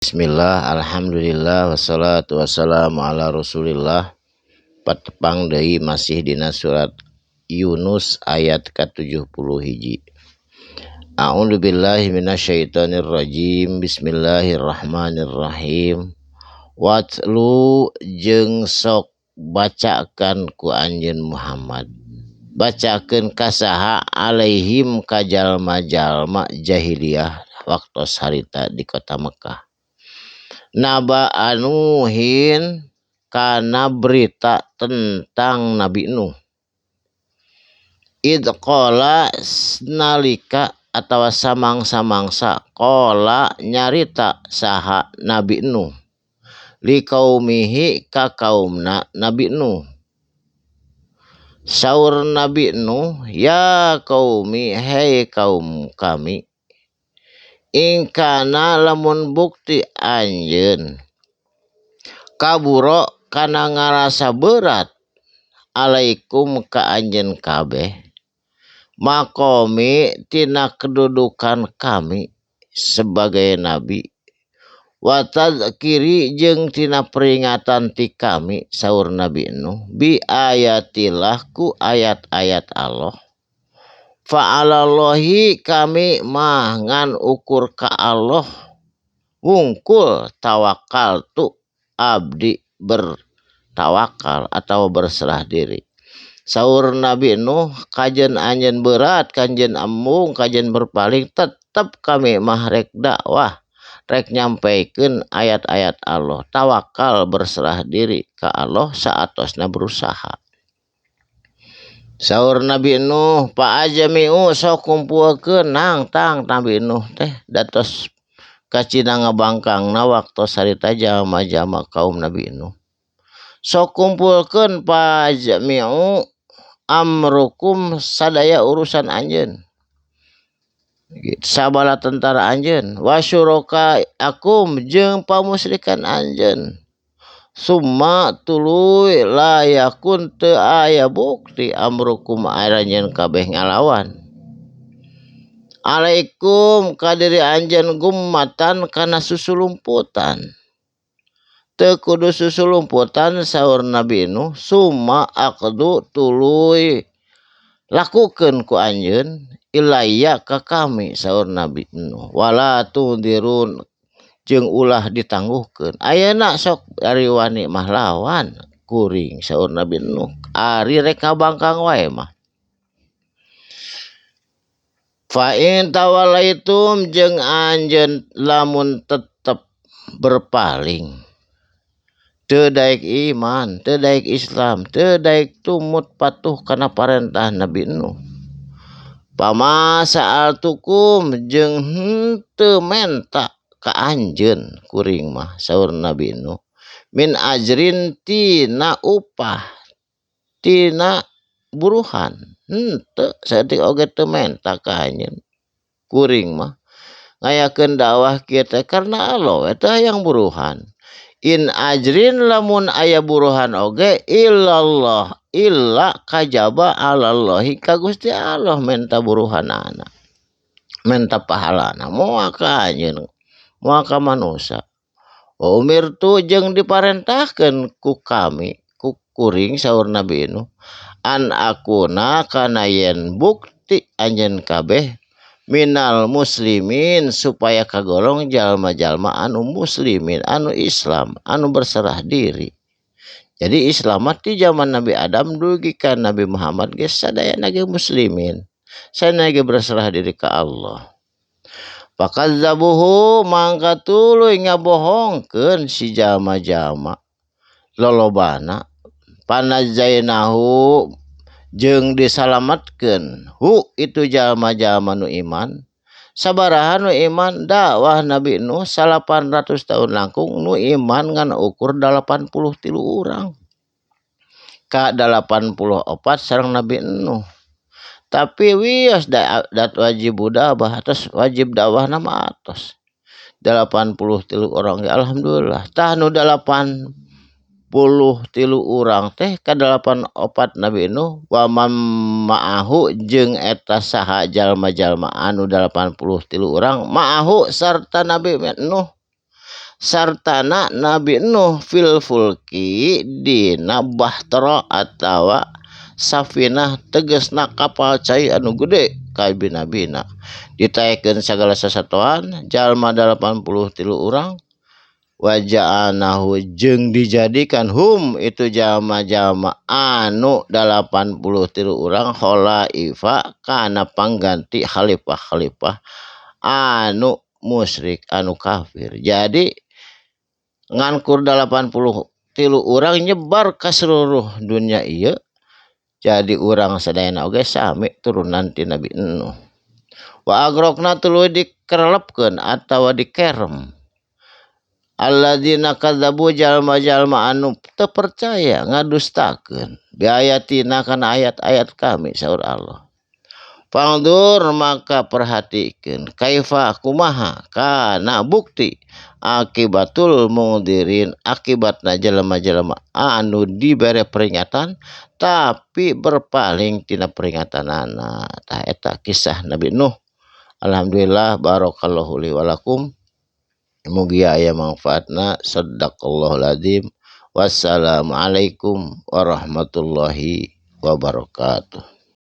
Bismillah, alhamdulillah, wassalatu wassalamu ala rasulillah. Patepang deui masih dina surat Yunus ayat ka-71. A'udzu billahi minasyaitonir rajim. Bismillahirrahmanirrahim. Watlu jeung sok bacakan ku anjeun Muhammad. Bacakeun ka saha alaihim ka jalma-jalma jahiliyah waktos harita di kota Mekah. Naba anuhin kana berita tentang Nabi Nuh. Id qala nalika atawa samang-samangsa qala nyarita saha Nabi Nuh li kaumihi ka kaumna Nabi Nuh. Saur Nabi Nuh, ya kaumi, hei kaum kami, ingkana lamun bukti anjeun kaburo kana ngarasa berat alaikum ka anjeun kabeh makomi tina kedudukan kami sebagai nabi wa tadzkiri jeung tina peringatan ti kami saur Nabi Nuh bi ayatillah ku ayat-ayat Allah. Fa'alallahi kami mah ngan ukur ka Allah wungkul tawakal tu abdi bertawakal atau berserah diri. Saur Nabi Nuh kajen anjeun berat kajen embung kajen berpaling tetep kami mah rek dakwah rek nyampaikeun ayat-ayat Allah tawakal berserah diri ka Allah saatosna berusaha. Saur Nabi Nuh pa ajami'u sok kumpulkeun nangtang Nabi Nuh teh datos kacina ngabangkangna waktos harita jalma-jalma kaum Nabi Nuh. Sok kumpulkeun pa ajami'u amrukum sadaya urusan anjeun. Sabala tentara anjeun wa syuraka akum jeung pamusrikan anjeun. Summa tuluy layakun teu aya bukti amrukum aranjeun kabeh ngalawan. Alaikum ka diri anjeun gummatan kana susulumputan. Teu kudu susulumputan saur Nabi Nuh summa aqdu tuluy lakukeun ku anjeun ilayya ka kami saur Nabi Nuh wala tundirun jeung ulah ditangguhkeun. Ayeuna sok ari wani mah lawan kuring saur Nabi Nuh ari rek ngabangkang wae mah. Fa in tawallaitum jeung anjeun lamun tetep berpaling teu daek iman, teu daek Islam, teu daek tumut patuh kana parentah Nabi Nuh. Pama sa'altukum jeung henteu menta ka anjeun kuring mah saur Nabi Nuh min ajrin tina upah tina buruhan henteu saeutik oge teu menta ka anjeun kuring mah ngayakeun dakwah kieu teh karena Allah we teu hayang buruhan. In ajrin lamun aya buruhan oge illallah illa kajaba alallahi ka Gusti Allah menta buruhanana menta pahalana moal ka anjeun moal ka manusa. Wa umirtu jeung diparentahkeun ku kami ku kuring saur Nabi Nuh an akuna kana yen bukti anjeun kabeh minal muslimin supaya kagolong jalma-jalma anu muslimin anu Islam anu berserah diri. Jadi Islam mah ti zaman Nabi Adam dugi ka Nabi Muhammad geus sadayana ge muslimin sadayana ge berserah diri ka Allah. Fakadzabuhu mangka tuluy ngabohongkeun si jalma-jalma lolobana panazainahu jeung disalamatkeun hu itu jalma-jalma nu iman sabaraha nu iman dakwah Nabi Nuh 800 tahun langkung nu iman ngan ukur 83 urang ka 84 sareng Nabi Nuh. Tapi wios dat wajib dakwah atos wajib dakwah nama atos 83 orang ya alhamdulillah. Tah nu 83 urang teh ka 84 Nabi Nuh wa man ma'ahu jeung eta saha jalma-jalma anu 83 urang ma'ahu sarta Nabi Nuh. Sartana Nabi Nuh fil fulki dina bahtera atawa safinah tegesna kapal cai anu gede kabina-bina ditaekeun sagala sasatoan jalma 83 urang waja'anahu jeung dijadikan hum itu jalma-jalma anu 83 urang khalaifa kana pangganti khalifah-khalifah anu musyrik anu kafir. Jadi ngankur 83 urang nyebar ka seluruh dunia ieu. Jadi urang sadayana oge sami turunan ti Nabi Nuh. Wa agrokna tuluy dikerelepkeun atawa dikerem. Alladzina kadzabu jalma-jalma anu teu percaya ngadustakeun biayatina kana ayat-ayat kami saur Allah. Fangdur maka perhatikeun kaifa kumaha kana bukti akibatul mungdirin akibatna jelema-jelema anu dibere peringatan tapi berpaling tina peringatanana. Tah eta kisah Nabi Nuh. Alhamdulillah barakallahu li walakum. Mugia aya manfaatna. Sadaqallahul azim. Wassalamualaikum warahmatullahi wabarakatuh.